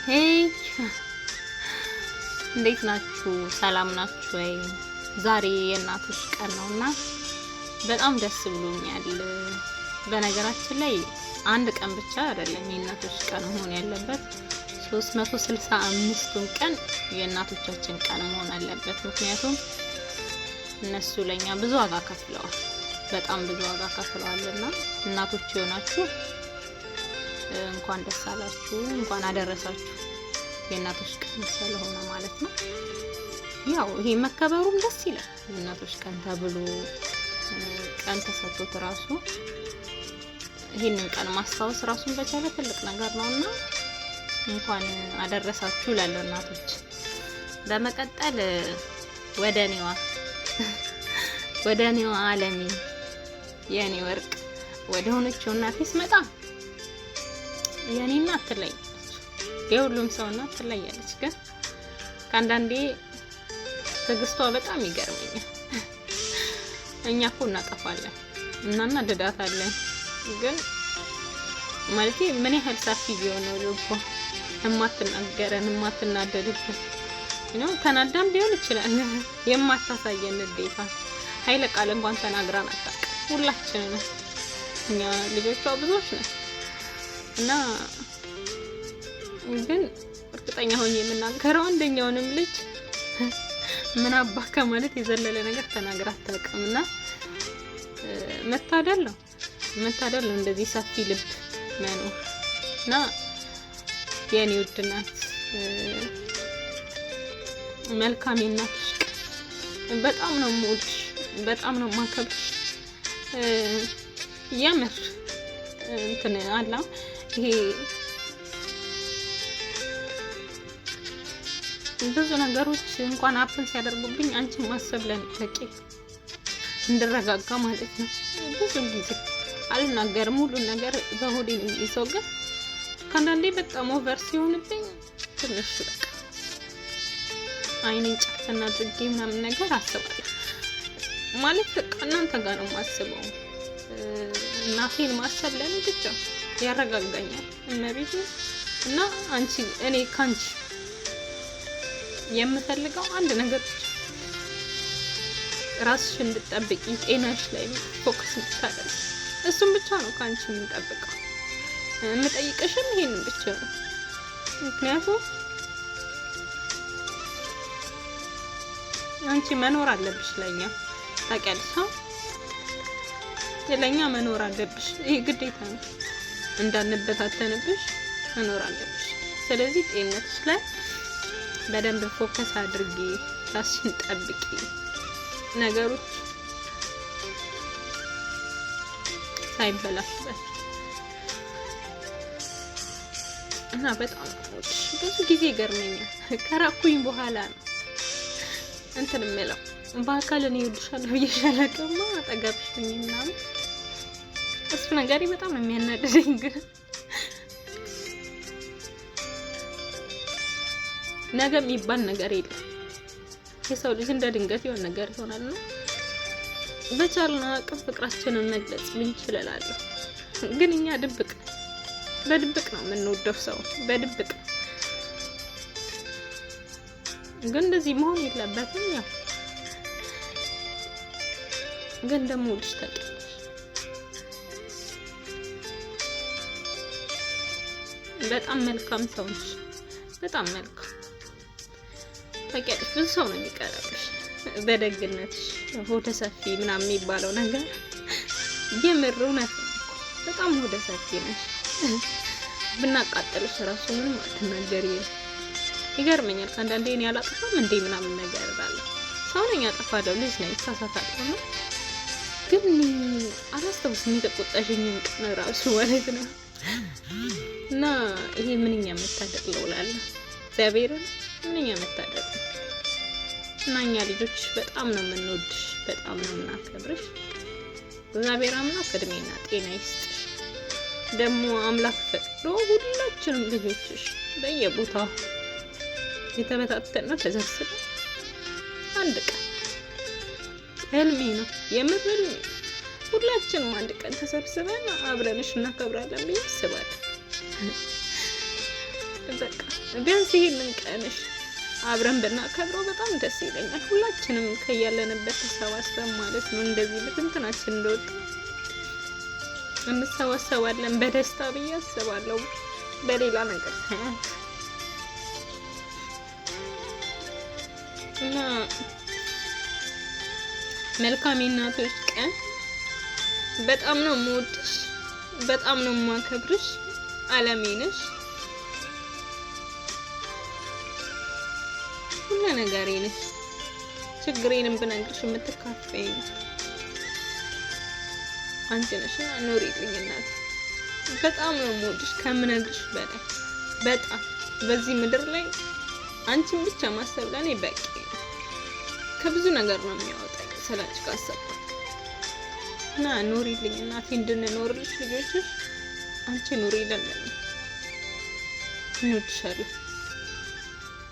Hey፣ እንዴት ናችሁ? ሰላም ናችሁ ወይ? ዛሬ የእናቶች ቀን ነውና በጣም ደስ ብሎኛል። በነገራችን ላይ አንድ ቀን ብቻ አይደለም የእናቶች ቀን መሆን ያለበት፣ 365ቱን ቀን የእናቶቻችን ቀን መሆን አለበት። ምክንያቱም እነሱ ለኛ ብዙ ዋጋ ከፍለዋል፣ በጣም ብዙ ዋጋ ከፍለዋል። እና እናቶች የሆናችሁ እንኳን ደስ አላችሁ፣ እንኳን አደረሳችሁ። የእናቶች ቀን ስለሆነ ማለት ነው። ያው ይሄ መከበሩም ደስ ይላል። የእናቶች ቀን ተብሎ ቀን ተሰጥቶት ራሱ ይሄንን ቀን ማስታወስ ራሱን በቻለ ትልቅ ነገር ነውና እንኳን አደረሳችሁ እላለሁ እናቶች። በመቀጠል ወደ እኔዋ አለሜ የኔ ወርቅ ወደ ሆነችው እናቴ ስመጣ የኔ እናት ትለያለች። የሁሉም ሰው እናት ትለያለች። ግን ከአንዳንዴ ትዕግስቷ በጣም ይገርመኛል። እኛ እኮ እናጠፋለን እና እናድዳታለን። ግን ማለት ምን ያህል ሰፊ ቢሆን ነው ልቧ የማትናገረን፣ የማትናደድብን ነው። ተናዳም ሊሆን ይችላል የማታሳየን ንዴታ። ኃይለ ቃል እንኳን ተናግራን አታውቅም። ሁላችንም እኛ ልጆቿ ብዙዎች ነን እና ግን እርግጠኛ ሆኜ የምናገረው አንደኛውንም ልጅ ምን አባ ከማለት የዘለለ ነገር ተናግራ አታውቅም። እና መታደል ነው፣ መታደል ነው እንደዚህ ሰፊ ልብ መኖር። እና የኔ ውድ እናት፣ መልካም የእናትሽ ቀን። በጣም ነው የምወድሽ፣ በጣም ነው የማከብርሽ። የምር እንትን አላ ይሄ ብዙ ነገሮች እንኳን happen ሲያደርጉብኝ አንቺን ማሰብ ለኔ በቂ እንድረጋጋ ማለት ነው። ብዙ ጊዜ አልናገርም፣ ሁሉን ነገር በሆዴ ነው የሚይዘው። ግን ከአንዳንዴ በጣም over ሲሆንብኝ ትንሽ በቃ አይኔን ጨፍና አድርጌ ምናምን ነገር አስባለሁ። ማለት በቃ እናንተ ጋር ነው የማስበው። እናቴን ማሰብ ለኔ ብቻ ያረጋጋኛል። እመቤቴ፣ እና አንቺ፣ እኔ ካንቺ የምፈልገው አንድ ነገር ብቻ፣ ራስሽ እንድትጠብቂ፣ ጤናሽ ላይ focus እንድታደርጊ፣ እሱም ብቻ ነው ከአንቺ የምንጠብቀው። የምጠይቅሽም ይሄንን ብቻ ነው። ምክንያቱም አንቺ መኖር አለብሽ ለኛ፣ ታውቂያለሽ፣ ለኛ መኖር አለብሽ። ይሄ ግዴታ ነው። እንዳንበታተንብሽ መኖር አለብሽ። ስለዚህ ጤንነትሽ ላይ በደንብ focus አድርጊ፣ ራስሽን ጠብቂ። ነገሮች ሳይበላሹ በፊት። እና በጣም ብዙ ጊዜ ይገርመኛል። ከራኩኝ በኋላ ነው እንትን የምለው። በአካል እኔ እወድሻለሁ ብዬሽ አላውቅም። አጠገብሽ ሁኚ ምናምን እሱ ነገሬ በጣም ነው የሚያናድደኝ። ግን ነገ የሚባል ነገር የለም። የሰው ልጅ እንደ ድንገት የሆነ ነገር ይሆናል ነው። በቻልነው አቅም ፍቅራችንን መግለጽ ብንችል እላለሁ። ግን እኛ ድብቅ በድብቅ ነው የምንወደው ሰው በድብቅ። ግን እንደዚህ መሆን የለበትም። ያው ግን ደግሞ ልጅ ታውቂያለሽ፣ በጣም መልካም ሰው ነሽ። በጣም መልካም፣ ታውቂያለሽ። ብዙ ሰው ነው የሚቀርብሽ በደግነትሽ፣ ሆደ ሰፊ ምናምን የሚባለው ነገር የምር እውነት ነው። በጣም ሆደ ሰፊ ነሽ። ብናቃጥልሽ ራሱ ምንም አትናገሪም። ይገርመኛል። ከአንዳንዴ እኔ አላጠፋም እንዴ ምናምን ነገር እላለሁ። ሰው ነኝ፣ አጠፋለሁ፣ ልጅ ነኝ፣ እሳሳታለሁ ነው። ግን አላስታውስም የተቆጣሽኝን ቀን ራሱ ማለት ነው። እና ይሄ ምንኛ መታደል ነው እላለሁ። እግዚአብሔርን ምንኛ መታደል ነው። እና እኛ ልጆች በጣም ነው የምንወድሽ፣ በጣም ነው የምናከብርሽ። እግዚአብሔር አምላክ እድሜና ጤና ይስጥሽ። ደግሞ አምላክ ፈቅዶ ሁላችንም ልጆችሽ በየቦታው የተበታተነው ተሰብስበን አንድ ቀን፣ ህልሜ ነው፣ የምር ህልሜ፣ ሁላችንም አንድ ቀን ተሰብስበን አብረንሽ እናከብራለን ብዬ አስባለሁ። በቃ ቢያንስ ይሄንን ቀንሽ አብረን ብናከብረው በጣም ደስ ይለኛል። ሁላችንም ከያለንበት ተሰባስበን ማለት ነው እንደዚህ በትንትናችን እንደወጣ እንሰባሰባለን በደስታ ብዬ አስባለሁ። በሌላ ነገር ሳይሆን እና መልካም የእናቶች ቀን። በጣም ነው የምወድሽ፣ በጣም ነው የማከብርሽ። አለሜ ነሽ፣ ሁሉ ነገሬ ነሽ። ችግሬንም ብነግርሽ የምትካፈይኝ አንቺ ነሽ እና ኑሪልኝ እናቴ። በጣም ነው የምወድሽ ከምነግርሽ በላይ በጣም። በዚህ ምድር ላይ አንቺን ብቻ ማሰብ ለኔ በቂ ነው። ከብዙ ነገር ነው የሚያወጣኝ ስላንቺ ካሰብኩ እና ኑሪልኝ እናቴ፣ እንድንኖርልሽ ልጆችሽ አንቺ ኑሪልን። እንወድሻለን።